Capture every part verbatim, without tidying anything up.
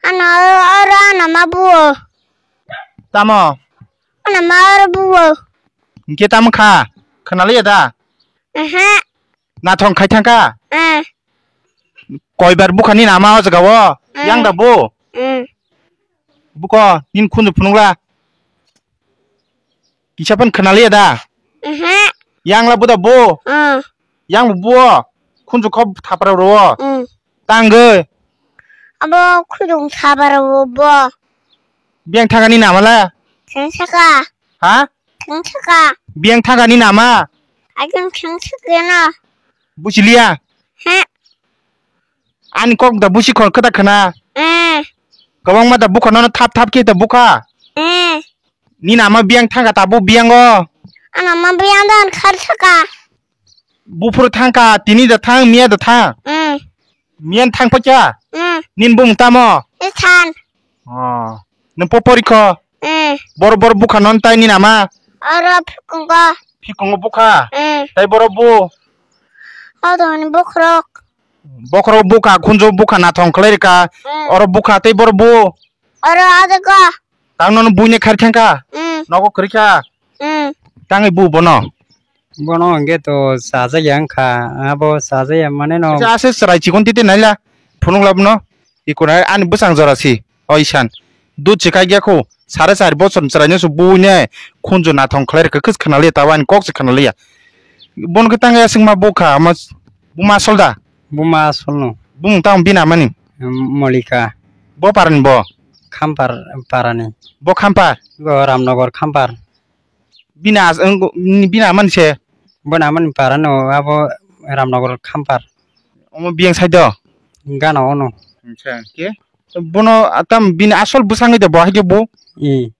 Ano oro ano ma buo. Tamo? Ano ma oro buo. Hingke tamo kha? Khwnaliya da? Aha. Nathong khai thangkha? Eh. Koibar bukha nini ama o jaga o? Eh. Yang da bo? Eh. Buko, nini khunju phunukla. Kisa phano khwnaliya da? Aha. Yang la buda bo? Eh. Yang bo buo? Khunju kho thapra ro? Eh. Tangwi. Abo khunju thapra ro bo. Biyang thangani nama la? Thang saka. Ha? Thang saka. Biyang thangani nama? Ajang thang saka na. Buchiliya? Ha. Ani kok da busi khon khata khana. Eh. Kwbangma da bukha nono thap thap khe da bukha. Eh. Nini ama biyang thangkha tabuk biyango. Ano ma biyang dan khar saka. Buphuru thangkha, tini da thang, miya da thang. Eh. Miyan thang pakya? Eh. Nini bumung tamo? Isan. Oh. Nung po porikho? Eh. Bor bor bukha non tai nini ama? Oro phikungo. Phikungo bukha? Eh. Tai boro bu? Odoni bukrok. Bokhorok bukha, khunju bukha, nathong khlai rikha. Mm. Oro bukha tei boro bu. Oro adega. Tang nono buine khari thangkha. Mm. Nogo kwrwikha. Mm. Tangwi bu bono. Bono hwnkhe to sajaya wngkha. Abo sajaya mane no. Ase chwrai chikon tite naila. Phunuk labno. Ikuna ani bwsang jora si. O isan. Dut se kaikya kho, sare char bochor ni chwraino se buine khunju nathong khlai rwkha, khwch khwnaliya, tabo ani kok se khwnaliya. Bono khe tang ya swngma bukha, ma, buma asol da? Buma asol no. Bumung tamo bini amani? Molika. Bo parani bo? Khampar parani. Bo Khampar? Bo Ramnagar Khampar. Bini as-, ang, bini amani se? Bini amani parano abo Ramnagar Khampar. Omo biyang side o? Gana ono. Acha, ke? Bono atam bini asol bwsangwi de bo hai khe bo? I.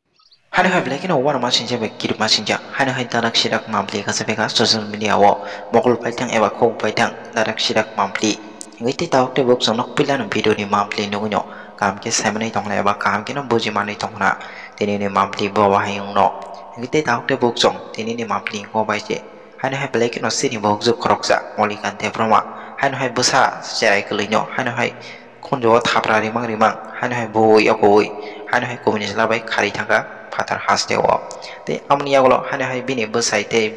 Hani hai belai kheno uanama sinjak bai kirima sinjak. Hani hai darak sirak mambli kasa beka social media o mokol paithang eba khok paithang darak sirak mambli. Hingke tei tabuk tei buk chwng nok puila no video ni mambli nugui no kaham khe sai manwi tongla eba kaham khe no buji manwi tongna. Tini ni mambli bo bahai wngno. Hingke tei tabuk tei buk chwng tini ni mambli wngkha bai se. Haino hai belai kheno chini bo hukjwk khoroksa Molika Debbarma. Haino hai bwsa cherai kwlwino, haino hai khunju o thapra rimang rimang, haino hai bui o kubui, haino hai kubuni chwla bai kharwi thangkha phatar haste o. Tei amoni yagulo haino hai bini bwsai tei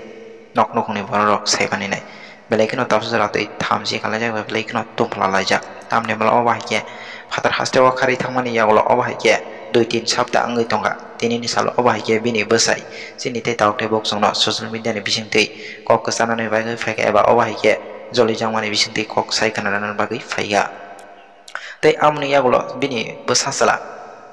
nok nukhungni borok rok sai manwi nai. Belai kheno tabuk jora twi thamchi kalaijak bai belai kheno tumpla laijak. Tamni bwla obo hai khe phatar haste o kharwi thangmani yagulo obo hai khe dui tin sapta wngwi tongkha. Tinini salo obo hai khe bini bwsai chini tei tabuk tei buk chwngno social media ni bisingtwi kok kwchanani bagwi phaikha eba obo hai khe jolijakmani bisingtwi kok sai khwnanani bagwi phaikha. Tei amoni yagulo bini bwsa chwla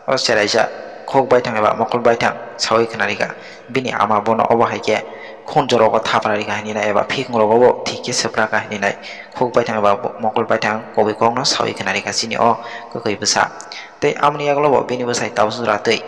o cheraisa khuk baithang eba mokol baithang saui khwnarikha. Bini ama bono obo hai khe khunju rogo thapra rikha hinwi nai eba phikung rogo bo thik khe swpra kha hinwi nai khuk baithang eba mokol baithang kubui kokno saui khwnarikha chini o kwkwi bwsa. Tei amoni yagulo bo bini bwsai tabuk jora twi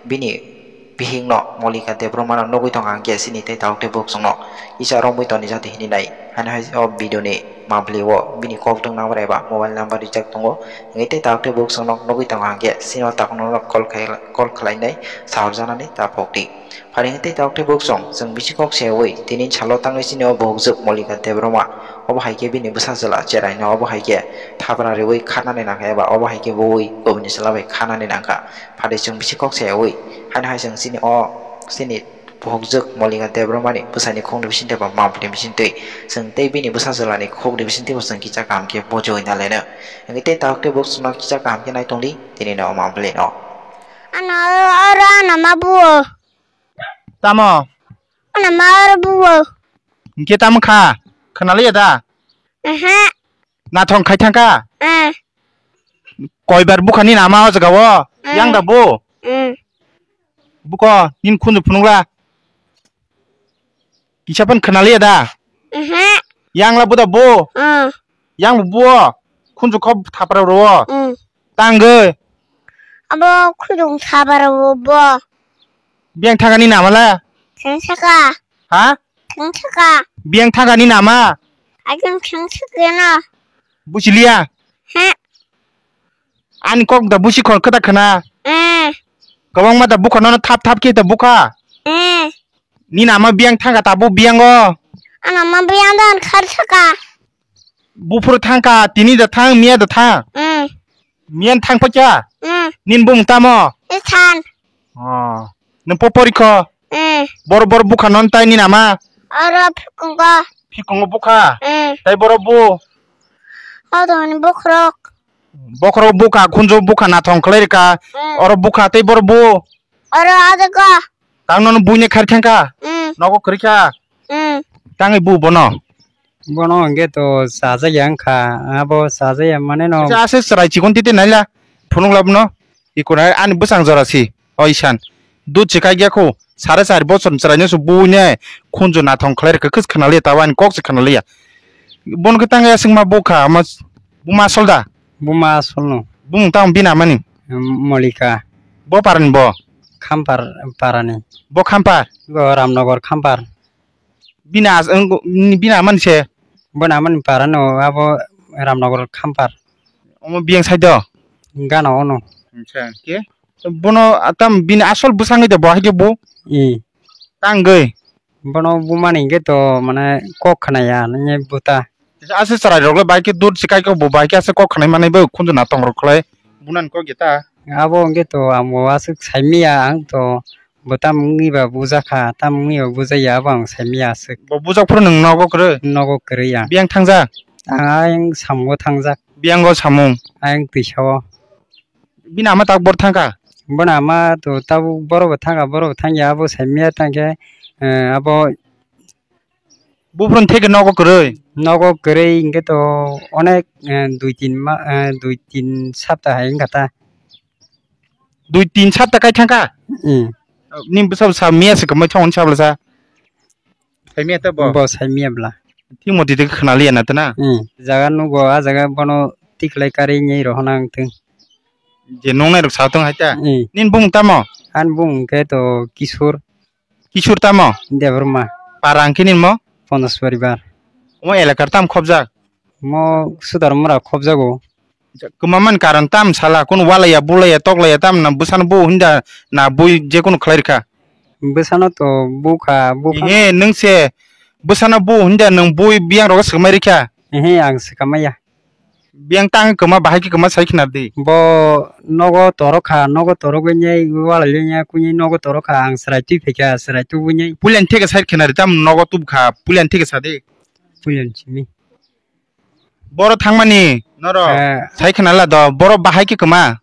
bini bihikno Molika Debbarmano nugui tongkha hwnkhe chini tei tabuk tei buk chwngno kisa romwi toni jati hinwi nai. Haino hai o video ni mambli o bini kok dwng number eba mobile number rijak tongo. Hingke tei tabuk tei buk chwngno nugui tongkha hwnkhe chini o takhukno call khai, call khlainai sahorjaknani ta pokdi. Phaidi hwnkhe tei tabuk tei buk chwng chwng bisi kok seui tini salo tangwi chini o bo hukjwk Molika Debbarma. Obo hai khe bini bwsa chwla cheraino obo hai khe thapra riui khanani nangkha eba obo hai khe bui kubuni chwla bai khanani nangkha. Phaidi chwng bisi kok seui, haino hai chwng chini o, chini buhukjwk Molika Debbarmani bwsani khukni bisingtwi ba mambli bisingtwi, chwng tei bini bwsa chwlani khukni bisingtwi bo chwng kisa kaham khe bujiui nalaino. Hwnkhe tei tabuk tei buk chwngno kisa kaham khe naitongdi, tini no o mamblino. Ano oro ano ma buo. Tamo? Ano ma oro buo. Hwnkhe tamo kha? Khwnaliya da? Aha. Nathong khai thangkha? Eh. Koibar bukha nini ama o jaga o? Mm. Yang da bo? Mm. Buko, nini khunju phunukla. Kisa phano khwnaliya da? Mhm. Yang la buda bo? Mm. Yang bo buo? Khunju kho thapra ro? Mm. Tangwi? Abo khunju thapra ro bo. Biyang thangani nama la? Thang saka. Ha? Thang saka. Biyang thangani nama? Ajang thang saka na. Buchiliya? Ha? Ani kok da busi khon khata khana. Eh. Kwbangma da bukha nono thap thap khe da bukha. Eh. Nini ama biyang thangkha tabuk biyango. Ano ma biyang dan khar saka. Buphuru thangkha, tini da thang, miya da thang. Eh. Miyan thang pakya? Hmm. Nin bung tamo? Isan. Oh. Nung po porikho? Hmm. Bor bor bukha non tai nin ama? Oro phikungo. Phikungo bukha? Hmm. Tai boro bu? Odoni bokhorok. Bokhorok bukha, khunju bukha, nathong khlai rika. Hmm. Oro bukha tai boro bu? Oro adego. Tang nono buine khar thangkha? Hmm. Nogo kwrikha? Hmm. Tangwi bu bono? Bono hwnkhe to chajakya wngkha, abo chajakya mane no. Acha, ase chwrai chikon tite naila, phunuk labno, ikona ani bwsang jora si, o isan. Dud se kaikya kho, sare char bochor ni chwraino se buine, khunju nathong khlai rwkha, khwj khwnaliya, tabo ani kok se khwnaliya. Bono khe tangya swngma bukha, ama buma asol da? Buma asol no. Bumung tamo bini amani? Molika. Bo parani bo? Khampar parani. Bo Khampar? Bo Ramnagar Khampar. Bini as-, ang, bini amani se? Boni amani para no, abo Ramnagar Khampar. Omo biyang side o? Gana ono. Acha, ke? Bono, ah, tam bini asol bwsangwi de bo, hai de bo? I. Tangwi? Bono bumani hwnkhe to, mane, kok khnaya, nini buta. Aswk chwrai rok le bai khe dur se kai khe bo bai khe aswk kok khnai manai bo khunju na tong rok khlai. Bunani kok ya ta? Abo hwnkhe to ang bo aswk sai manya ang to bo tam wngwi ba bujakha, tam wngwi ba bujaya abo ang sai manya aswk. Bo bujak phuru nwng nogo kwrwi? Nogo kwrwi ya. Biyang thangjak? Ang ayang samungo thangjak. Biyango samung? Ayang twisa o. Bini ama tak bor thangkha? Bono ama to tabuk boro bo thangkha, boro bo thangya abo sai manya tangkhe, eh, abo Buphuruni theke nogo kwrwi? Nogo kwrwi hwnkhe to onek, eh, dui tin ma-, eh, dui tin sapta hai wngkha ta. Dui tin sapta kai thangkha? Mm. Nini bwsa bwsa miya se kwmai thong sabla sa. Sai miya ta bo? Bo sai miya bla. Thik moti de khna liya na ta na? Mm. Jaga nugo, a jaga bono tiklai kari nyai rohona ang thung. Je nong nai rok sa tong hai ta? Mm. Nini bung tamo? Ani bung hwnkhe to Kishore. Kishore tamo? Debbarma. Para hwnkhe nini mo? Pondas poribar. Omo elakar tam khobjak? Mo Sudar mura khobjago. Kwma man karon tam sala, kunu walaya, bulaya, toklaya, tam na bwsano bo hinda na bui je kunu khlai rikha? Bwsano to bukha, bukha. He, nwng se bwsano bo hinda nwng bui biyang rogo swkmai rikha? He, ang swkamaya. Biyang tang kwma bahai khe kwma sai khna di. Bo nogo torok kha, nogo torok wngnai, walai wngnai, kuni nogo torok kha, ang chwrai twi phaikha, chwrai tubui nai. Puilani theke sai khna di, tam nogo tub kha, puilani theke sa di. Puilani simi. Boro thangmani noro. Eh. Sai khna la do, boro bahai khe kwma.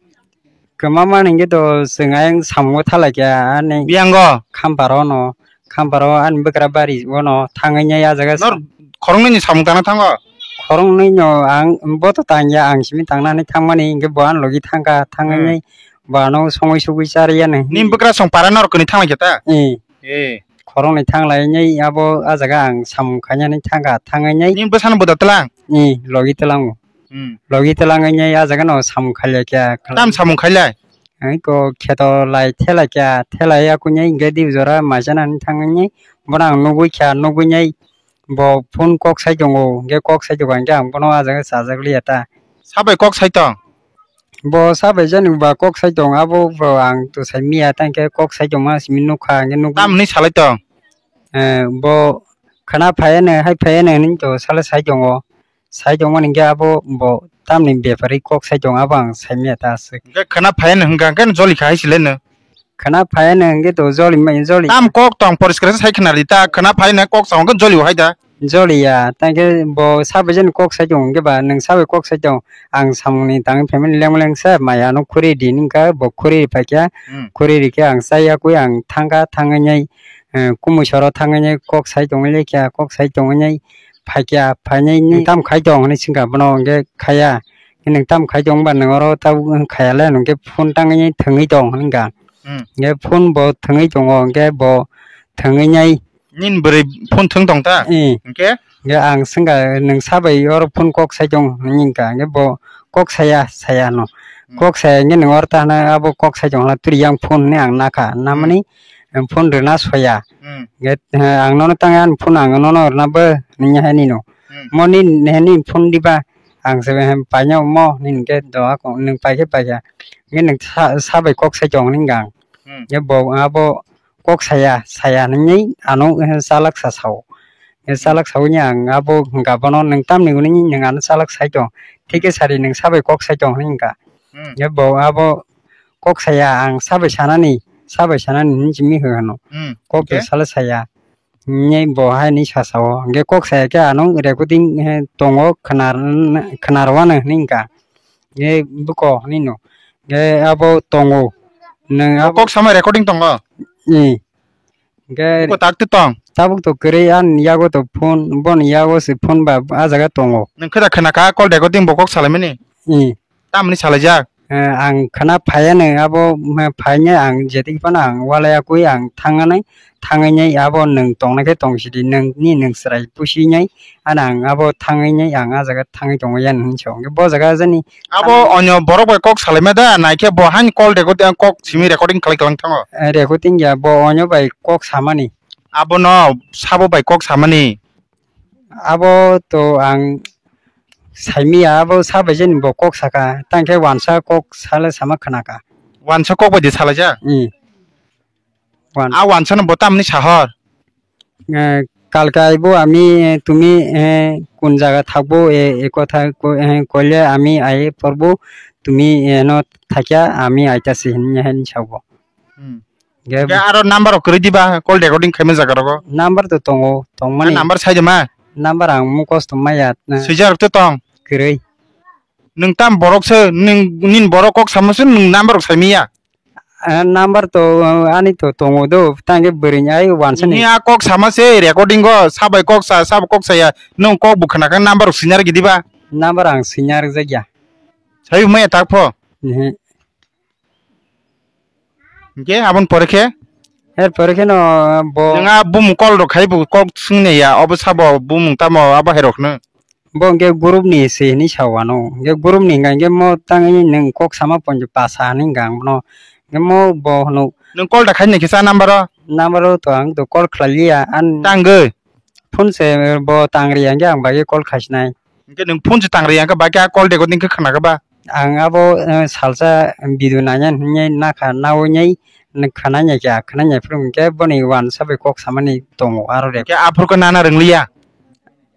Kwma man hwnkhe to chwng ayang samungo thalai kha, ani biyango? Khamparo no, Khamparo ani bwkra bari bono thangwi nai a jaga. Nor khoroknwi ni samung tangna thango? Khoroknwi no ang bo to tangya, ang simi tangnani thangmani hwnkhe bo ani logi thangkha, thangwi Hmm. nai bo ano songwi sugwi chariyani. Nini bwkra song para norok kwnwi thanglai khe ta? Eh. Eh. Khoroknwi thanglai nai abo a jaga ang samung khainani thangkha, thangwi nai. Nini bwsano bo da tlang? Eh, logi tlango. Hmm. Logi tlang nai a jaga no samung khailai kha. Tam samung khailai? Ai ko kheto lai thelai kha, thelai ya kunyai hwnkhe di jora maisa nani thangwi nai. Bono ang nugwi kha, nugwi nai bo phone kok sai tongo, hwnkhe kok sai tongo, hwnkhe ang bono a jaga chajak liya ta. Sabai kok sai tong? Bo sabai jani ba kok sai tong, abo bo ang to sai miya, tang khe kok sai tongma simi nukha, hwnkhe nuk- Tam hwnwi salai tong? Eh, bo khana phaiya no, hai phaiya no hwnwi to sala sai tongo. Sai tongmani hwnkhe abo bo tamni bepari kok sai tongo, abo ang sai miya ta aswk. Hwnkhe khana phaiya no hwnkha, hwnkhe no joli kha hai se le no? Khana phaiya no hwnkhe to joli mai, joli. Tam kok tong poriskar khe sai khna di ta, khana phaiya no kok tong khe joli hai da. Joli ya, tang khe bo sabai jani kok sai tong hwnkhe ba, nwng sabai kok sai tong, ang samungni tangwi phaimani leng leng se, mai ano khuri di hwnkha, bo khuri ri phaikha, Hmm. khuri ri khe ang chaya kwi ang thangkha, thangwi nai, eh, kumui soro thangwi nai kok sai tongwi lai kha, kok sai tongwi nai phaikha, phainai ni tam khai tong hwnwi swngkha bono, hwnkhe khaya. Nwng tam khai tong ba nwng oro tabuk khaya le, hwnkhe phone tangwi thwngwi tong hwnwi kha. Hmm. Hwnkhe phone bo thwngwi tongo, hwnkhe bo thwngwi nai. Nini bwrwi phone thwng tong ta? Eh. Hwnkhe? Hwnkhe ang swngkha, "Nwng sabai oro phone kok sai tong?" hwnwi wngkha. Hwnkhe bo, "Kok saya, saya no." Hmm. "Kok saya hwnkhe nwng oro ta hwnwi abo kok sai tong hwnwi twi yang phone," hwnwi ang nakha. Namani, Hmm. eh, phone rwna soya. Hmm. Hwnkhe, eh, ang nono tang ani phone ang nono rwna bo hwnwi hai nino. Hmm. Mo ni, ni phone diba? Ang se, "Hem, paino mo," hwnwi hwnkhe do ako, "Nwng paikhe paikha." Hwnkhe nwng sa, sabai kok sai tong hwnwi wngkha ang. Hmm. Hwnkhe bo, abo kok saya, saya hwnwi ano, eh, chalak sa sao. Eh, chalak saui ni ang abo hwnkha bono, "Nwng tamni hwnwi nwng ano chalak sai tong? Thik khe sari nwng sabai kok sai tong," hwnwi hwnkha. Hmm. Hwnkhe bo abo kok saya ang sabai sanani, sabai sanani hinwi simi hwnkha no. Hmm. Kok to Okay. sala saya. Hinwi bo haini sasao. Hwnkhe kok saya khe ano recording, eh, tongo khnar-, khnarwano hinwi hwnkha. Hwnkhe buko hinwi no. Hwnkhe abo tongo. Nwng O abo kok sama recording tongo? Eh. Hwnkhe Buko tak twi tong? Tabuk to kwrwi ani yago to phone, boni yago se phone ba ah jaga tongo. Nwng khe da khna kha call recording bo kok salaimani? Eh. Tamoni salaijak? Eh, ang khna phaiya nwng abo, eh, phainai ang jetik phano ang walai yakui ang thangnai, thangwi nai abo nwng tongnai khe tong sidi, nwng ni nwng chwrai pusi nai. Ano ang abo thangwi nai, ang ah jaga thangwi tongo yan hinwi sa. Hwnkhe bo jaga jani Abo ang onyo borok bai kok salaima da, naikhe bo hain call record, kok simi recording khlai klang thango. Eh, recording ya, bo onyo bai kok samani. Abono sabo bai kok samani. Abo to ang saimiya, abo sabai jani bo kok saka, tangkhe wansa kok sale sama khnaka. Wansa kok bai di salaijak? Hmm. Wan- A wansa no bo tamni sahor? Eh, কালকে আইবো আমি, তুমি, eh, কোন জায়গা থাকবো, এ, এ কথা ক-, eh, কইলে আমি আই পড়বো, তুমি এনো থাকিয়া আমি আইতাছি, হিনি, হিনি চাবো। Hmm. Ge- Ge aro number rok kwrwi diba, call recording khaima jaga rogo? Number to tongo, tongmani. Number sai de ma? Number ang mukhos to maya, eh, Swijak rok to tong? Kwrwi. Nwng tam borok se, nwng, nin borok kok samo se, nwng number rok sai miya? Ah, number to, ah, ani to tongo do, tangke bwrwini ai wansa ni. Ni a kok sama se recording o, sabai kok sa, sabo kok saya, nwng kok bo khna kha number rok sinyar gidi ba? Number ang sinyar jakya. Sai maya tak pho? Ehe. Hingke abon pore khe? Er pore khe no bo. Nwng a bumung call rok khai bo kok swngni ya, obo sabo bumung tamo abo hai rok no. Bo hingke group ni se hinwi sa o ano. Hingke group ni hingka hingke mo tangwi nwng kok sama ponjo pasa hinwi hingka ang bono. Hingke mo bo hwnwi. Nwng call da khaini kisa number o? Number o to ang to call khlai liya. An tangwi? Phone se bo tang riya hingke ang bagwi call khaisinai. Hingke nwng phone se tang riya hingke bagwi a call recording khe khna khe ba? Ang abo, eh, salsa video naiya hinwi nakha nawi nai khna ya khe khna ya phuru hingke boni wansa bai kok samani tongo aro re. Hingke aphuru khe nana rwngliya?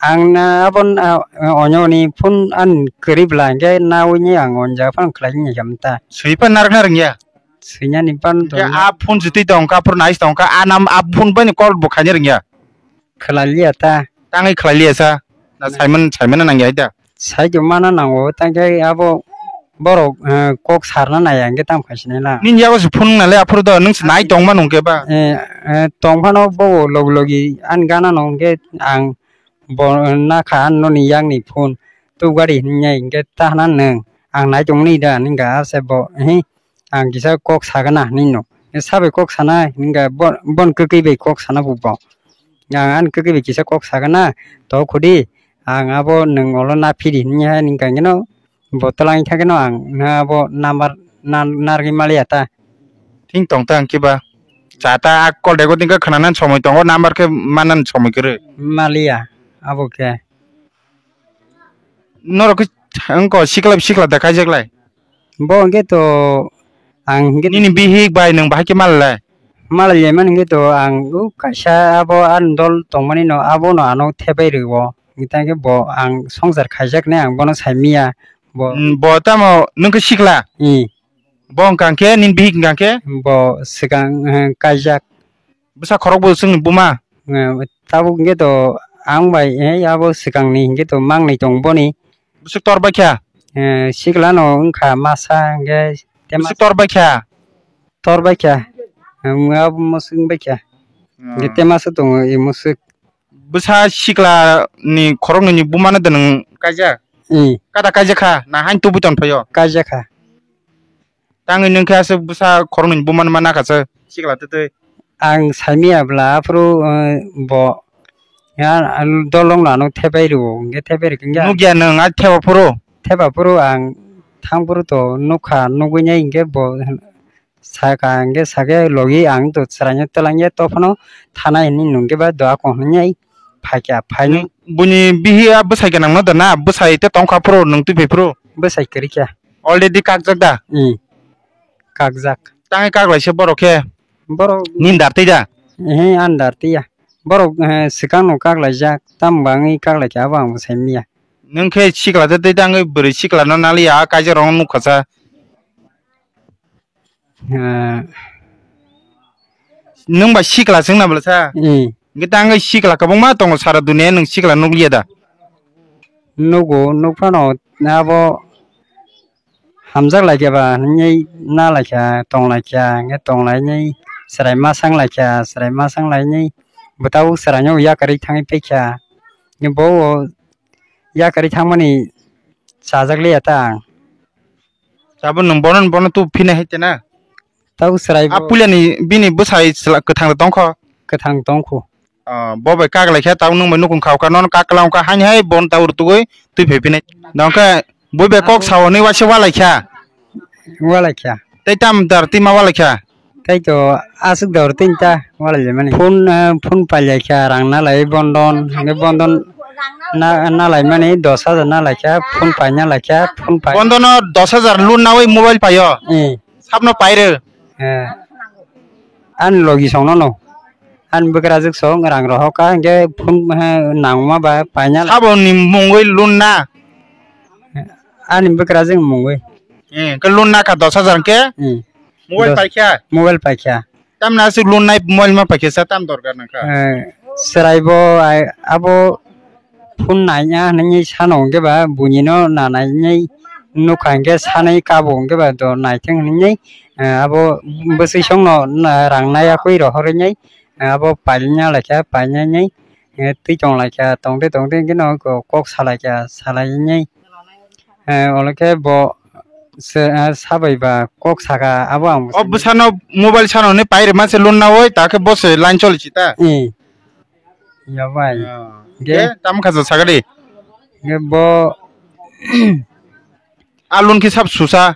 Ang na abo na, eh, onyo ni phone an kwrwi bwla hingke nawi ni ang o jaga phano khlai ni khe mta. Swi phan narwkna rwngya? Swinani phano to. Hingke a phone jitwi tong kha, phone nais tong kha, a nam, a phone bai ni call bo khaina rwngya? Khlai liya ta. Tangwi khlai liya sa? Na Simon, Simon nang ya da? Sai to mana nango, tangke abo borok, eh, kok sarna nai hingke tam khaisini la. Nini yago se phone nale aphuru do, nwng se nai tong mano hingke ba? Eh, eh, tong phano bo log logi an gana no hingke ang Bo nakha noni yakni phone tubgari hinwi hingke tahna nwng ang naitongnai da hingka ase bo, hi, ang kisa kok sagana hinwi no sabai kok sana hingka bo, bon kwkwi bai kok sana bo bo ang ani kwkwi bai kisa kok sagana to khudi ang abo nwng olo naphiri hinwi hai hingka hingke no. Bo twlang thangkhe no ang na bo number na narwgwi maliya ta. Thing tong ta ang kiba. Cha ta a call recording khe khwnanan somoi tongo, number khe mannan somoi kwrwi. Maliya abo khe. Norok khe wngko sikla sikla da kaijaklai. Bo hwnkhe to ang hwnkhe. Nini bihik bai nwng bahai khe malai. Malai lemani hwnkhe to ang o kaisa abo ani dol tongmani no abono ano thepai rwo. Hwnkhe bo ang swngchar khaijaknai ang bono saimiya. Bo. Hmm, bo tamo nwng khe sikla? Hmm. Bo hwnkha khe nini bihik hwnkha khe? Bo swkang, eh, kaijak. Bwsa khorok bo chwngni buma? Eh, tabuk hwnkhe to ang bai, eh, abo swkangni hwnkhe to mangnai tong boni. Bwswk tor bai kha? Eh, sikla no wngkha masa hwnkhe. Bwswk tor bai kha? Tor bai kha. Ang abo mwswk bai kha. Hmm. Hwnkhe te masa tongo e mwswk. Bwsa sikla ni khoroknwi ni buma no da nwng kaijak? Hmm. Kada kaijak kha na hain tubui tong phaio? Kaijak kha. Tangwi nwng khe aswk bwsa khoroknwi ni buma no ma nakha se sikla twtwi. Ang saimiya bwla aphuru, eh, bo ya dolong no ano thepai rwo hwnkhe thepai rwkhe hwnkhe. Nukya nwng a theba phuru? Theba phuru ang thang phuru to nukha nugwi nai hwnkhe bo. Saka hwnkhe sakhe logi ang to chwraino twlangya tophano thana hinwi nungkhe ba doa kong hinwi phaikha phainwi. Nwng buini bihi a bwsai gwnangno da na bwsai tei tongkha phuru nwng twiphai phuru? Bwsai kwrwikha. Already kakjak da? Ee, kakjak. Tangwi kaklaisa borok khe? Borok. Nini dar twi da? Ee, ani dar twiya. Borok, eh, swkangno kaklaijak, tamo bangwi kaklaikha abo ang bo saimanya. Nwng khe sikla tei tei tangwi bwrwi siklano naliya, a kaijakrokno nukha sa. Eh, nwng bai sikla chwngna bwlasa? Eh. Hwnkhe tang sikla kwbangma tongo sara dunia, nwng sikla nukliya da? Nugo, nukphano abo hamjak laikya ba, hwnwi na laikya, tong laikya, hwnkhe tong lainai, chwrai ma sang laikya, chwrai ma sang lainai, bwtabo chwraino yakarwi thangwi paikha. Bo yakarwi thangmani chajak liya ta ang. Abo nwng bono, bono tu phina hai tena? Tabuk chwrai A bo puilani bini bwsai chwla-, kwthang da tongkho? Kwthang tongkho. Ah, bo bai kak lai khe tabuk nwng bai nukung kha, kha nono kak kwlang kha, haini hai bon tabuk rwtugwi twi phai phinai. Dongkhe bui bai kok Abo sao hwnwi waisa walai kha. Walai kha. Tei tam dar twi ma walai kha. Tei to aswk dor tini ta walai le mani. Phone, eh, phone pailai kha, rang na lai bondon, hwnwi bondon na, na lai mani dos hajar na lai kha, phone pai na lai kha, phone pai. Bondono dos hajar loan nawi mobile paio. Eh. Sabno paire. Eh. Ani logi songno no. Ani bwkrajwk song rang rohor kha, hwnkhe phone, eh, nangma ba paina. Saboni mungwi loan na? Ani bwkrajwk mungwi. Eh, hwnkhe loan nakha dos hajar hwnkhe? Hmm. Mobile Dos-, paikha? Mobile paikha. Tamni aswk loan nai mobile ma paikha sa tam dorkar nangkha? Eh, chwrai bo ai, abo phone naiya hwnwi sano hwnkhe ba buini no na nainai nukha hwnkhe sanai kabo hwnkhe ba do naithang hwnwi, eh, abo bwswi songno na rang naiya kwi rohorwi nai, eh, abo paina laikha painai nai. Eh, twi tong lai kha, tong de, tong de, hwnkhe no ko-, kok salai kha, salai nai. Eh, olo khe bo se, eh, sabai ba kok saka, abo ang O bwsano mobile sano ni pairima se loan na oi, ta khe bo se line choli si ta. Eh. Ya bai. Ah. Ge? Ge, tam kha sa sagadi. Ge bo A loan khe sab susa?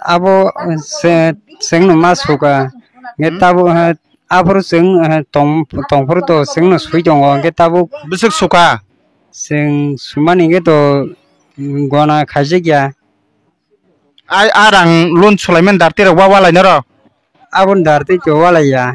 Abo se, sengno ma suka. Nge Hmm? Tabo, eh, aphuru seng, eh, tong, tongphuru to sengno sui tongo. Nge tabo Bwswk suka? Seng sumani nge to, mm, gona khaijak ya. Ai, a rang loan sulaimani darti rok wa walai noro? Abo ni darti to walai ya.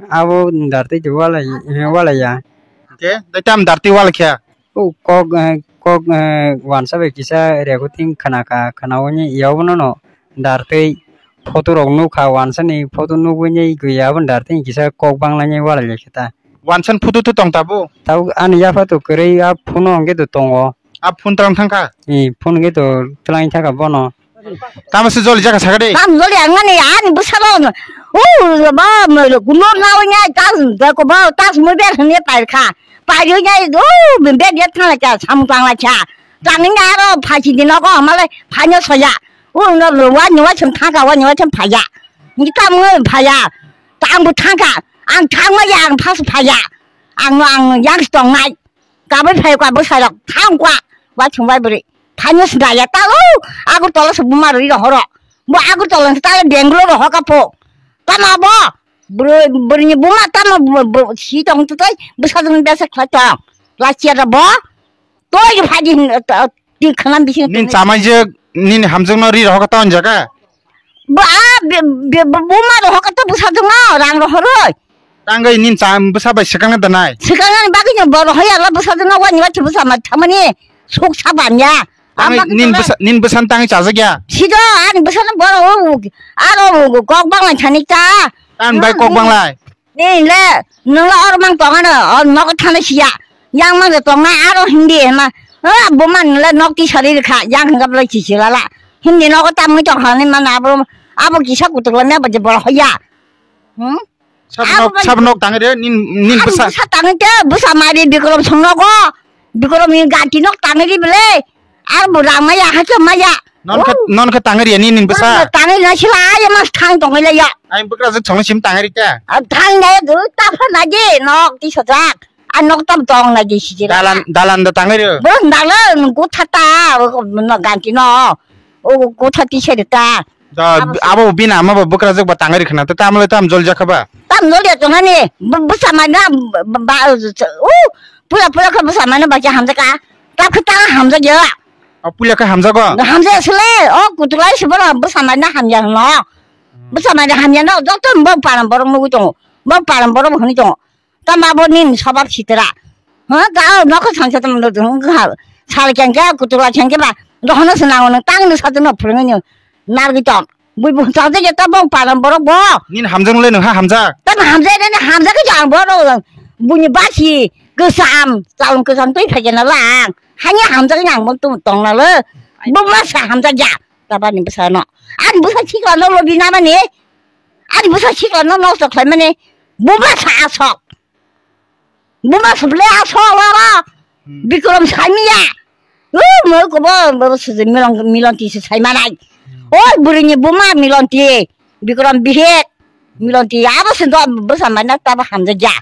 Abo ni darti to walai, eh, walai ya. Hwnkhe, tei tam darti walai kha? O kok, eh, kok, eh, wansa bai kisa rego ting khna kha, khna oni yaobono no dartwi photo rok nukha, wansa ni photo nugwi ni gwi aboni dartwi kisa kok bangla ni walai lai khe ta. Wansa ni photo to tong tabuk? Tabuk ani yapha to kwrwi a phone o hwnkhe to tongo. A phone twlang thangkha? Ee, phone hwnkhe to twlang thangkha bono. Tamo se joli jaka saka de. Tam joli ang ani, ani bwsalo. U, ba, mo, gulo na o nya, tas, da ko ba, tas mo ber hne pai kha. Pai yo nya, u, be, be, be, thang la cha, sam tang la cha. Tang ni aro pha chi di no ko, ma le, pha nyo so ya. U, no, lo, wa nyo wa chum tha ka, wa nyo wa chum pha ya. Ni ta mo pha ya. Tang bu tha ka, ang tha ma ya, ang pha su pha ya. Ang no, ang yang tong nai. Kabui phai kwa bwsai rok thang kwa, wa chum bai bwrwi. Phai nyo sda ya ta, u, Agartala se buma rwi rohoro. Bo Agartala se ta Bangalore rohor ka po. Tamo bo? Bwrwi, bwrwi ni buma tamo bo, bo, si tong tu tei, bwsa jung besa khlai tong. Lachia da bo? Toi phai di, to, ti khana bisi. Nin chamai je, nin hamjung no ri rohor ka ta on jaga? Bo a, be, be, bo, buma rohor ka to bwsa jung no, rang rohor roi. Tangwi nin cha bwsa bai swkang na danai. Swkang ani bagwi no bo rohor ya la bwsa jung no, wani wa bwsa ma thamani. Suk sa bam ya. Tangwi Ang nin bagwi bwsa, nin bwsa tangwi chajak ya. Sido, ani bwsa no bo ro, aro kok bang lai thani ta. Tan bai kok bang lai. Ni le, nung le or mang tong ano, or nok thana siya. Yang mang de tong na aro Hindi ma. Ah, bo man le nok ti sari kha, yang hingap le chi chi la la. Hindi nok ta mui tong hani man abo, abo kisa kutuk le me ba je bor hoya. Hmm? Sab nok, sab nok tangwi de, nin, nin bwsa. Bwsa tangwi de, bwsa mari Bikrom song nogo. Bikrom ni ganti nok tangwi de bele. Ar bo rang maya, ha cha maya. Non khe, non khe tangwi de, nin, nin bwsa. Tangwi na sila, ya mas thang tongwi la ya. Ai bwkra jwk song sim tangwi de. A thang de, du ta pha na de, nok ti sojak. A nok tam tong na de si jira. Dalan, dalan da tangwi de. Bo dalan, gutha ta, no ganti no. O gutha ti se de ta. Da, abo bini ama bo bwkrajwk ba tangwi rwkha na, tei tamo le tamo jol jakha ba? Tamo jol ya tong hani, bwsa mai na, ba, u, pura pura khe bwsa mai na ba khe hamjak ka. Ta khe ta hamjak ya. O puila khe hamjago? Hamjak sile, o kutulai se bono bwsa mai na hamya no. Bwsa mai na hamya no, joto bo param borok nugwi tongo. Bo param borok hwnwi tongo. Tamo abo nini sobab sitra. Ha, ta nokho sangsa tamo no dun ha. Sal kengke kutula kengke ba. Dohono se nango nang tang no satu no phurung no. Nargi tong. Bui bo chajak ya ta bong param borok bo. Nini hamjak le nung ha hamjak. Tamo hamjak nini hamjak ke jang borok. Buni basi kesam, chalung kesam tui phai jana lang. Hanya hamjak yang bong tu tong na le. Bung ma sa hamjak ya. Tabani bwsano. Ani bwsa sikla no lobi na mani. Ani bwsa sikla no nosto khlai mani. Buma sa asok. Buma suble asok wara. Hmm. Bikram saimiya. Lu mo ko bo bo se milon milon ti se saimanai. Hmm. O buri ni buma milon ti. Bikram bihek. Milon ti abo se do bwsa mana ta ba hamja ja.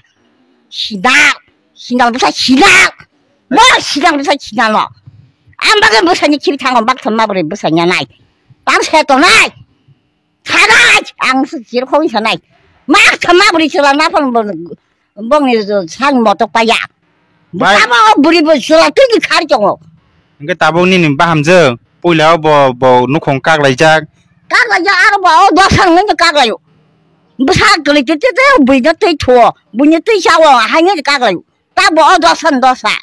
Sida. Sida bwsa sida. Bo sida bwsa sida no. Ang bagwi bwsani khibi thango, bak thumma bwrwi bwsa nya nai. Tam se tongnai. Thanai, ang se chir khong sanai. Mak thumma bwrwi chwla na phang bongni sang motok paya. Bai. Tamo bwrwi bo chwla twi khar chongo. Hingke tabuk nini bahamjwk, puila o bo, bo nukhung kaklaijak. Kaklaijak aro bo o dosan ngi kaklaio. Bwsa kwlwi twi twi twi bwino twi thuo, bwino twi chao, haino kaklaio. Ta bo o dosa ni dosa.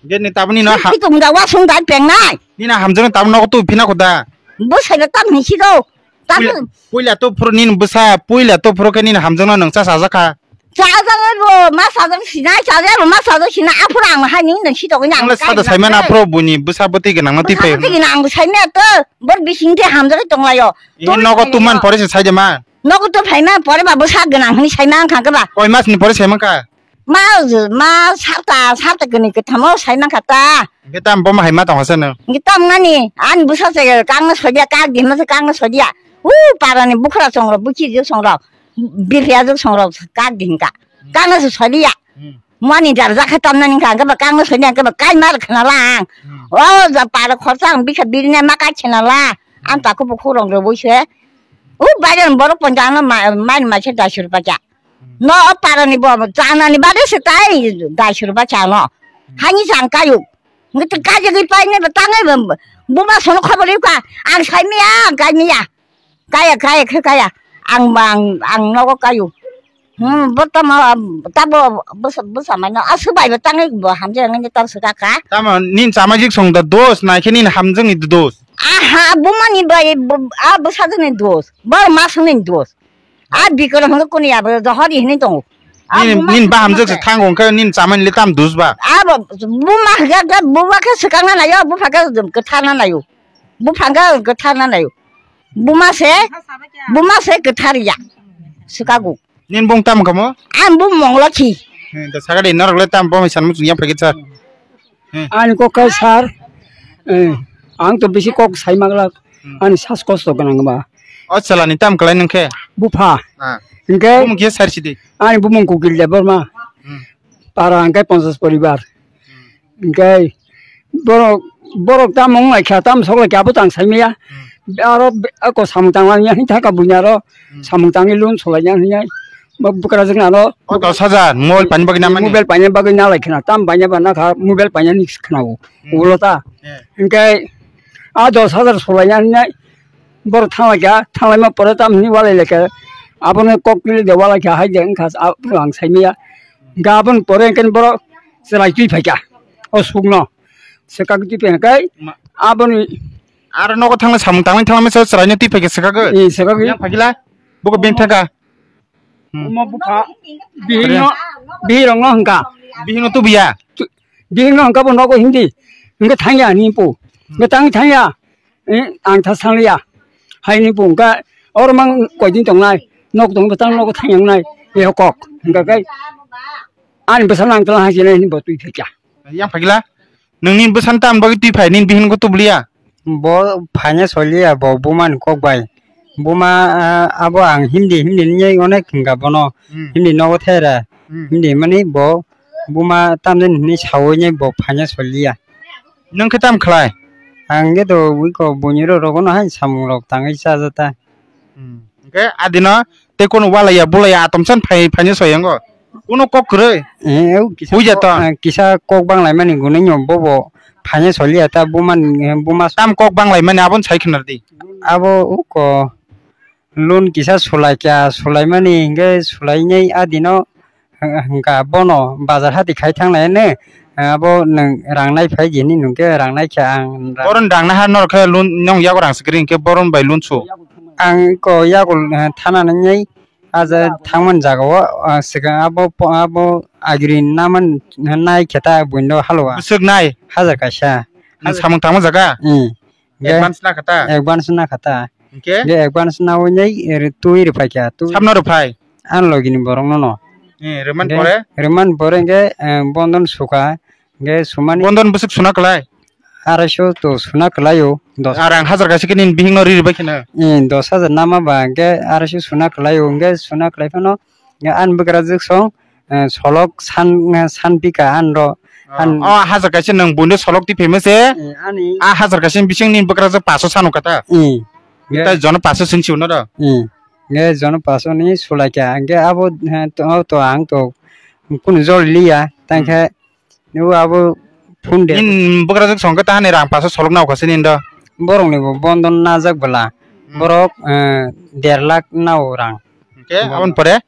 Gate ni taboni no ha. Pitung da wasung da pengnai. Nini hamjwk no taboni nogo tu phina kho da. Bo sai da tam hinsi do. Ta puila, puila to phuru nini bwsa, puila to phuru khe nini hamjwk no nwng cha sajak kha. Cha ja bo ma sajak sinai, cha ja bo ma sajak sinai, aphuru ang hai nini nang si to nang. Ang le sada sai mana pro buni bwsa bwtwi gwnang no twi phai. Bwtwi gwnang ang sai me to. Bor bising te hamjwk tong laio. Ini nogo tu man pore se sai de ma. Nogo tu phai ma pore ba bwsa gwnang hini sai ma ang kha ba. Koi mas ni pore sai ma kha. Ma, ma sarta, sarta kwnwi kwthamo sai mankha ta. Hwnkhe tamo bo ma hai ma tongkha se nwng? Hwnkhe tamo nani, ani bwsa se kangno soiya, kak di hwnma se kangno soiya. U parani bukhra songrok, bukhi je songrok, biphiya je songrok kak di hwnkha. Kangno se soiya. Hmm. Mani dar jakha tamnani hwnkha, hwnkhe ba kangno soiya, hwnkhe ba kai mar khna la ang. Hmm. O ja para khorsa ang bikha birina ma kai khna la. Ang hmm. Taku bukhurok rwbui se. U bairani borok ponjano ma, mani ma se dai sur pakya. No o parani bo chanani bade se tai dai sur ba chano. Hani chang kayu. Ngi kajagwi paine ba tangai ba buma sono khobor ka ang sai miya kai miya. Kaya kaya khe kaya ang bang ang nogo kayu. Hmm, bo tamo tabo bwsa bwsa mano asu bai ba tangai bo hamjak ngi tar su ka ka. Tamo nin chamajik song da dos nai khe nin hamjak ni dos. Aha bumani bai a bwsa ni dos. Bor mas ni dos. A bikoro hwnwi kuni abo johori hwnwi tongo. A nini, buma nini baham jwk se thango hwnkhe nini chamani le tam dus ba? Abo buma hwnkhe, hwnkhe buma khe swkang na naio, bupha khe kwthar na naio. Bupha hwnkhe kwthar na naio. Buma se, buma se kwthar ya. Swkago. Nini bung tam kamo? Ang bung Monglothi. Hmm, da sagadi norok le tam bo sanmu chungya phagit sir. Hmm. Ani kok kai sir, eh, ang to bisi kok sai magla, hmm. Ani sas kosto gwnang ba. O chalani tam kalai nang khe? Bupha. Ah. Hingke bumung khe sir sidi? Ani bumung Kukil Debbarma. Hmm. Para hingke ponchas poribar. Hmm. Hingke borok, borok tam wng lai kha, tam sok lai kha, abo tang sai maya. Hmm. Aro be-, ako samung tang lang ya, hing thaka bunya ro, hmm. Samung tangwi loan solai ya, hing ya. Bo bwkrajwk nano. O dos hajar mobile paina bagwi namani? Mobile paina bagwi nalai khna, tam paina ba nakha mobile paina ni khna o. Hmm. Ulo ta. Eh. Hingke a dos hajar solai ya hinai borok thanglai kha, thanglai ma pore tam hini walai lai kha. Abono kok tili de walai kha hai de wngkha a, ang sai maya. Hingke aboni pore hingke borok chwrai twi phai kha. O sukno. Swkak twi phai kha kai. Ma- Aboni. Aro nogo thangna samung tangmani thangmani chwrai no twi phai kha swkak. Eh, swkak. Yang phai kha la. Buko ben thang kha. Hmm. Omo bupha bihingno, bihirokno hwnkha. Bihingno tubuya? Tu-, bihingno hwnkha bo nogo hindi. Hwnkhe thangya ni pu. Hmm. Hwnkhe tang thangya. Eh, ang tha sangliya. Hai ni pu hwnkha oro mang koidin tongnai. Nok tong bwtang nogo thangya wngnai. Eho kok. Hwnkha khe ani bwsa nang tla hai sinai ni bo twi phikya. Yang phagila? Nungni bwsano tamni bagwi twi phai, nini bihingno tubuliya? Bo phaina soliya, bo bumani kok bai. Buma, ah, abo ang himdi, himdi nini onek hingka bono. Hmm. Himdi nogo thera. Hmm. Himdi mani bo buma tamni hini sawi nai bo phaina soliya. Nung khe tam khlai? Ang khe to wiko buini rok rogono hai samung rok tangwi chajata. Hmm. Hingke adino tei kono walaiya bulaiya atomsan phai, phaina soyango. Kono kok kwrwi. Eh, o kisa buja kok, to. Eh, kisa kok banglaimani gunui no bobo phaina soliya ta buman, eh, buma. Tam kok banglaimani abon sai khwnar di. Abo uko loan kisa sulaikha, sulaimani hingke sulainai adino hingka bono bazar hati khai thanglai ne, abo nwng rang nai phai gini nungke rang nai kha ang. Boron rang nai ha norok khe loan nong yago rang sikri hingke boron bai loan su. Ang ko yakul, eh, thana nai aja thangman jaga o, ah, swkang abo po-, abo agri naman nai kheta buino halo a. Bwswk nai? Hajar kaisa. Nwng samung tangma jaga? Hmm. Advance na khata? Advance na khata. Hwnkhe? Hwnkhe advance na wngnai, ere twi rwphai kha, twi. Sabno rwphai? Ang logini borok no no. Eh, rwman pore? Rwman pore hwnkhe, eh, bondon sukha, hwnkhe sumani. Bondon bwswk suna kwlai? Arai so to suna kwlai o, dos. Ar ang hajar kaisa khe nini bihik no ri rwbai kheno? Eh, dos hajar nama ba, hwnkhe arai so suna kwlai o, hwnkhe suna kwlai phano, hwnkhe ani bwkrajwk song, eh, solok san, eh, san pika an ro. Oh, an oh, hajar kaisa nwng buino solok twi phaima se? Eh, ani. A hajar kaisa bising ni bwkrajwk paso sano kata? Eh. Nge tai jono paso sing siwno do? Eh. Nge jono paso ni sulai kha. Nge abo, eh, to, to ang to kunu jol liya. Tang khe nugo abo phone de. Nin bwkrajwk song khe ta hani rang paso solok nao kha se nin do? Borok ni bo bondon najak bwla. Hmm. Borok, eh, der lakh nao rang. Hwnkhe aboni pore?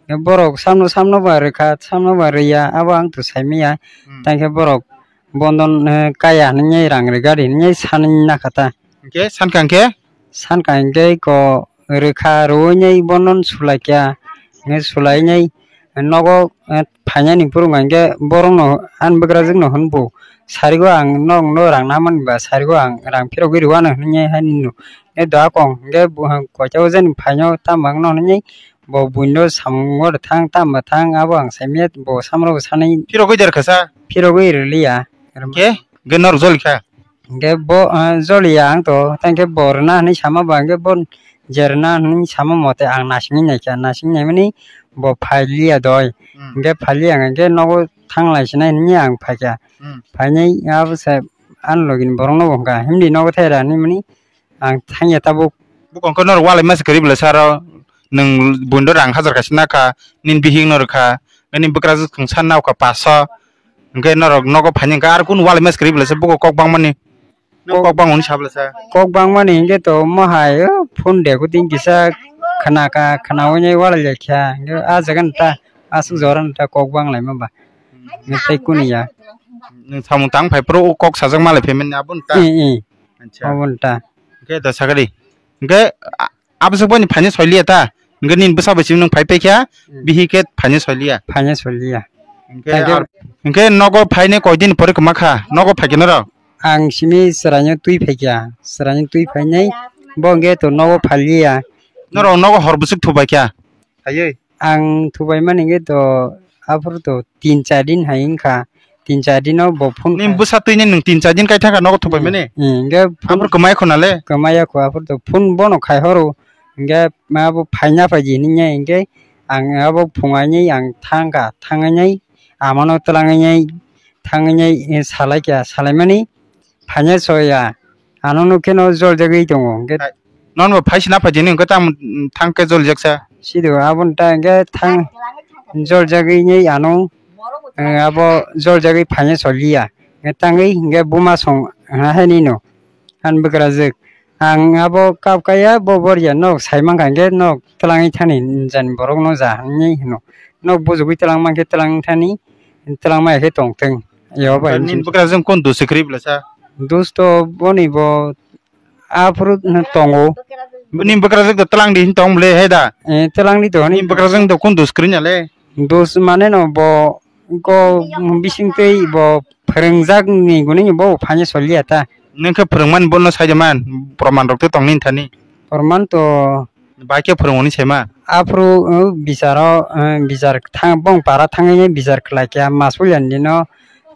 Borok samno samno ba rwkha, samno ba rwya, abo ang to saimanya. Hmm. Tang khe borok bondon, eh, kaya hinwi rang rwgari hinwi sanwi nakha ta. Hwnkhe sankha hwnkhe? Sankha hwnkhe ko rwkha, rwwi nai bondon sulai kha, hwnkhe sulai nai nogo, eh, phainani phuru hwnkhe borokno ani bwkrajwkno hwnbu, sarigo ang nokno rang namanba, sarigo ang rang phirogwi rwano hinwi hai nino. Hwnkhe doa kong hwnkhe bo, koito jani phaino tamo wngno hinwi. Bo buino samung oro thang, tamo thang, abo ang saimanya, bo samro bo sanai. Phirogwi der kha sa? Phirogwi rwliya. Hwnkhe? Hwnkhe norok joli kha? Hwnkhe bo, ah, joliya ang to, tei hwnkhe bo rwna hinwi sama ba, hwnkhe bo je rwna hinwi sama mote ang nasingwi naikha, nasingwi naimani bo phailiya doi. Hmm. Hwnkhe phailiya ang hwnkhe nogo thanglai sinai hinwi ang phaikha. Hmm. Phainai abo se ani logini borokno bo hwnkha, himdi nogo thai ra hinwi mani. Ang thangya tabuk. Bukong khe norok walai masa kwrwi bwlai saro, nwng buino rang hajar kaisa nakha, nini bihik no rwkha, nini bwkrajwk thwngsa nao kha paso, hwnkhe norok nogo phaini hwnkhe ar kunu walai masa kwrwi bwlai sa buko kok bangmani. Nwng kok bangmani sa bwlai sa. Kok bangmani hwnkhe to mohai, o, phone de kuting kisa khna kha, khnawi nai walai lai kha, hwnkhe a jaga ni ta aswk jora ni ta kok bang lai ma ba. Hwnkhe tei kunu ya. Nwng samung tang phai phuru o kok sajak malai phaimani abo ni ta. Eh, eh. Acha. Abo ni ta. Hwnkhe da sakadi. Hwnkhe a-, abwswk boni phaini soiliya ta. Hwnkhe nini bwsa bai simi nwng phai paikha, hmm, bihik khe phaini soiliya. Phaini soiliya. Hwnkhe ar, hwnkhe nogo phaini koi din pore kwma kha? Nogo phaikha norok? Ang simi chwraino twi phaikha. Chwraino twi phainai bo hwnkhe to nogo phailiya. Norok nogo hor bwswk thubaikha? Phaiwi. Ang thubai mani hwnkhe to aphuru to tin char din hai wngkha, tin char dino bo phone. Nini bwsa twi ni nwng tin char din kai thangkha nogo thubai mani? Hmm, hwnkhe phone. Aphuru kwmai kho nale? Kwmai ya kho, aphuru to phone bono khai horo, hwnkhe ma bo phaina phaidi hinwi hwnkhe ang abo phungainai ang thangkha, thangainai amano twlangainai thangainai, eh, salaikha, salaimani phaina soya. Ano nukhe no joljagwi tongo, hwnkhe. Hai. Nono bo phai sina phaidi hinwi hwnkhe tamo, mm, thang khe joljak sa? Sido, aboni ta hwnkhe thang joljagwi nai ano, eh, abo joljagwi phaina soliya. Hwnkhe tangwi hwnkhe buma song hwnha hai nino. Ani bwkrajwk. Ang abo kap kaya, bo boria nok sai mankha hwnkhe nok twlangwi thani jani borok no ja hinwi hino. Nok bujugwi twlang mankhe twlang thani, twlang maya khe tongthwng. Yo bai. Nini bwkrajwk kunu dos se kwrwi bwlai sa? Dos to boni bo aphuru no tongo. Nini bwkrajwk to twlang di hin tong bwle hai da? Eh, twlang di to hani. Nini bwkrajwk to kunu dos kwrwi nale? Dos mane no bo ko bising tei bo phwrwngjak ni gwnwi bo phaina soliya ta. Nwng khe phwrwngmani bono sai de man, proman rok to tong nini thani. Proman to. Bai khe phwrwngmani sai ma? Aphuru, uh, bicharo, uh, bichar thang, bong para thangwi bichar khlai kha, mas puilani dino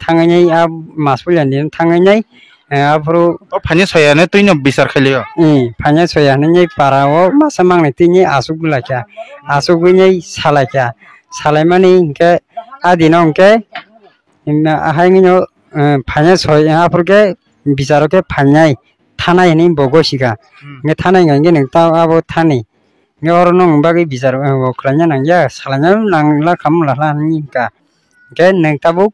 thangwi a mas puilani dino thangwi, eh, aphuru. O phaina soya no twi no bichar khailio? Eh, phaina soya hinwi para o masa mangnai twi ni asuk lai kha, asuk wi nai salai kha, salaimani hinkhe a dino hinkhe, Himna ahai wngwi no, eh, phainai soi, eh, aphuru khe bicharo khe phainai thanai hinwi bo gosi kha. Hmm. Hwnkhe thanai wngkha hwnkhe nwng ta abo thani. Hwnkhe oro nokni bagwi bichar, eh, bo khlaina nangya, salaina nangla khamla hla hinwi wngkha. Hwnkhe nwng tabuk,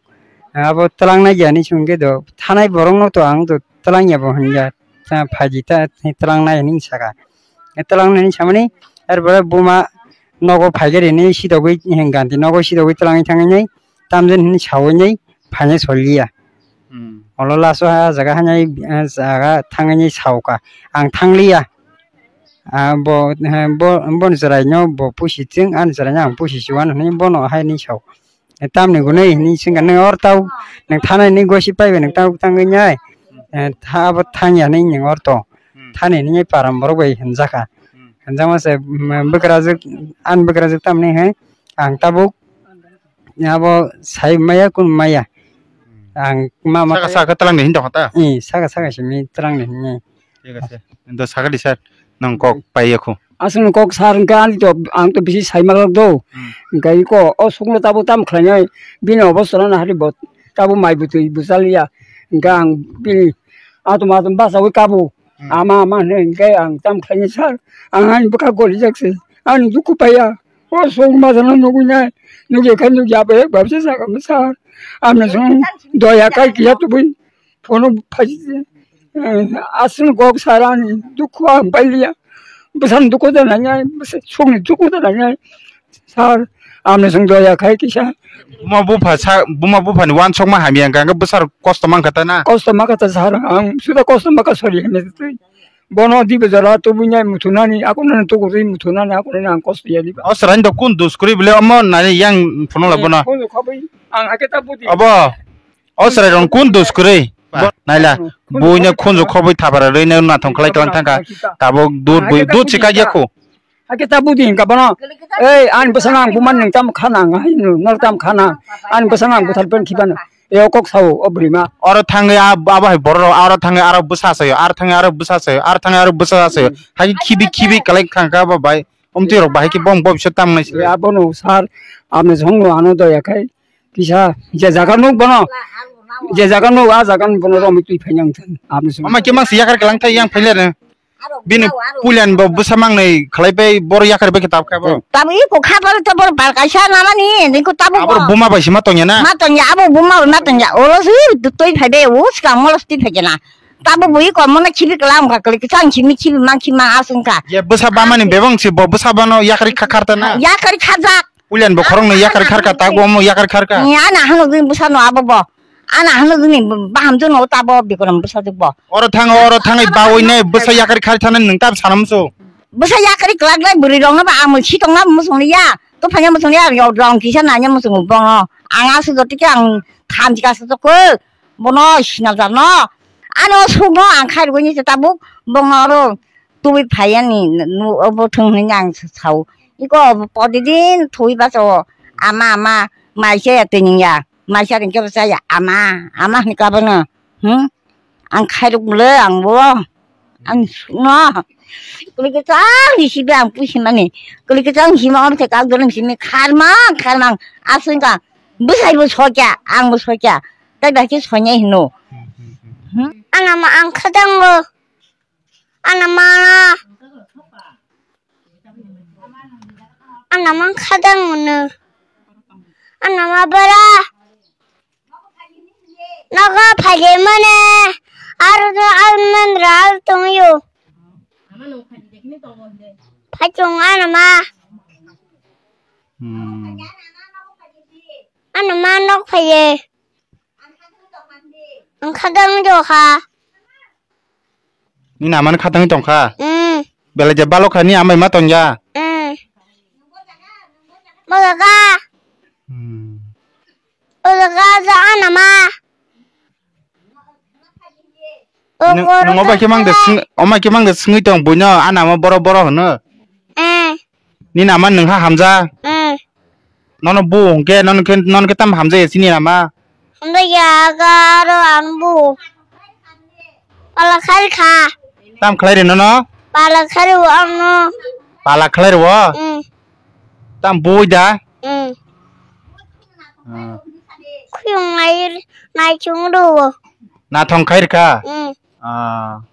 eh, abo twlangnai ya hinwi swngkhe do, thanai borokno to ang to twlangya bo hinya. Ta phaidi ta twlangnai hinwi sakha. Twlangnai hinwi samani, er pore buma nogo phaikhe rini sidogwi, ganti nogo sidogwi twlangwi thangwi nai, tamjani hinwi sawi nai, phainai soliya. Hmm. Olo laso ha jaga hanai, ah, jaga thangwi nai saokha. Ang thangliya. Ah, bo, he, bo, boni chwraino bo pusi chwng, ani chwraino ang pusi chuan hwnwi bono hai ni sao. Tamni gwnwi hwnwi swngkha, "Nwng or tau, nwng thanai ni gosi paibai, nwng tau tangwi nai? Eh, tha, abo thangya hwnwi nwng or to." Hmm. Thani hwnwi param borok bai hwnjakha. Hmm. Hwnjakma se, mm, bwkrajwk, ani bwkrajwk tamni hai ang tabuk abo sai maya kun maya. Hmm. Ang ma ma saka saka twlang ni hin tongkha ta? Eh, saka saka simi twlang ni hin. Thik ase. Ento sakadi sir, nwng kok paiya khu. Aswkno kok sar hwnkhe ani to, ang to bisi saimalok do. Hmm. Hwnkhe iko o sukno tabuk tamo khlainai, bini obostha no nahari bo, tabuk mai bwtwi bwchaliya. Hwnkhe ang bini atom atom bachaui kabo. Hmm. Ama ama hwnwi hwnkhe ang tamo khlainai sir, ang ani bwkha gorijak se, ani dukhu paiya. O suk majano nugwi nai, nugya khe nugya abo ek babse sakha sir. Amni song doya kai kiya tubui. Phono phaji, eh, aswk kok sar ani dukhu ang pailiya. Bwsani dukhu da nangnai, bwsa songni dukhu da nangnai. Sar, amni song doya khai kisa. Buma bupha sa, buma buphani wansokma hamya hwnkha hwnkhe bwsarok kosto mankha ta na? Kosto mankha ta sar, ang suda kosto mankha sori hwnwi twi. Bono dibe jora tubunai muthunani, akonani tugurwi muthunani, akonani ang kosto ya diba. O sarain do kun dus kwrwi bole omo nani yang phono la bono. Khobwi, ang hakhe ta budi. Abo. O chwrai rok kun dus kwrwi. Ba, naila. Khunju buino khobwi khunju khobwi thapara rwino nathong khlai tlang thangkha. Tabuk dud bui dud si kaiya khu. Hakhe ta budi hwnkha bono. Ei, ani bwsano ang buman nwng tamo khana ang hai nwng, nor tamo khana. Ani bwsano ang buthar pen khibano. E o kok sao o bwrwima. Oro thangwi a, abo hai borok rok aro thangwi aro bwsa sayo, aro thangwi aro bwsa sayo, aro thangwi aro bwsa sayo. Hai khibi khibi kwlai khangkha bo bai. Omtwi rok bahai khe bom bom se tam nai se. Abono sar, amni songno ano doya khai. Kisa, je jaga nuk bono, je jaga nuk, a jaga nuk bono romwi twi phai nang thang, aboni song. Ama khe mangsi yakar kelang thai yang phai le. Bini pulian bo bwsa mangnai khlai bai bor yakar bai khe tab kha bo. Tabu i ko kha bar to bor bar kaisa namani, ni ko tabu. Abor buma bai sima tongya na. Ma tongya, abo buma bai ma tongya. Olo si twi phai be, o ska molos twi phai na. Tabu bui ko mona khibi kelang ka kli, kisang khimi khibi mang khima asung ka. Ye bwsa bamani bebang si bo bwsa bano yakar kha kharta na. Yakar kha jak. Pulian bo khoroknwi yakar kharka, tago omo yakar kharka. Ni ana hano gini bwsano abo bo. Ana hano gini baham jono tabo bikram bwsa jwk bo. Oro thango, oro thangwi bawi ne bwsa yakar khar thana nwng tab sanam so. Bwsa yakar kwlak lai bwrwi rokno ba amul si tongna musung ya. To phanya musung ya rong kisa nanya musung bono. Ang asu jotike ang khamjika sa joko. Bono sinajarno. Ano sugno ang khairugwi ni tabuk bono oro. Tubui phaiya ni nu obo thung hwnwi ang sao. Iko obo protidin thui baso ama ama mai chaya twining ya. Mai cha ringke bo chaya ama ama hwnwi kabono. Hmm? Ang khairok bwle ang bo. Ang sukno. Kuli ke chang di sibe ang pusi mani. Kuli ke chang sima om te kak dolong simi kharmang kharmang. Asung ka. Bwsai bo sokya, ang bo sokya. Tai ba ke sonya hino. Hmm? Ana ma ang khadango. Ana mana. Ana man khadang mano. Ana ma bara. Nogo phaile mane. Aro do al mandra al tongyo. Phachung ana ma. Hmm. Ana ma nok phaile. Ang khadang jokha. Nini amani khatangwi tongkha? Mm. Belai je balokha ni amai ma tongya? Mm. Mojaga. Hmm. Mojaga ja anama. Nung, nung obai khe mang de sing, omai khe mang de singwi tong buino anama boro boro hwno. Mm. Nini ama nwng ha hamja? Mm. Nono bu hwnkhe, nono khe, nono khe tamo hamjaya chini ama? Hamjaya aga aro ang bu. Pala khari kha. Tam khlai re nono? Pala khari o ano. Pala khlai re o? Mm. Tam bui da? Mm. Ah. Khuyung nai, nai chung ro. Na thong khai re kha? Mm. Ah.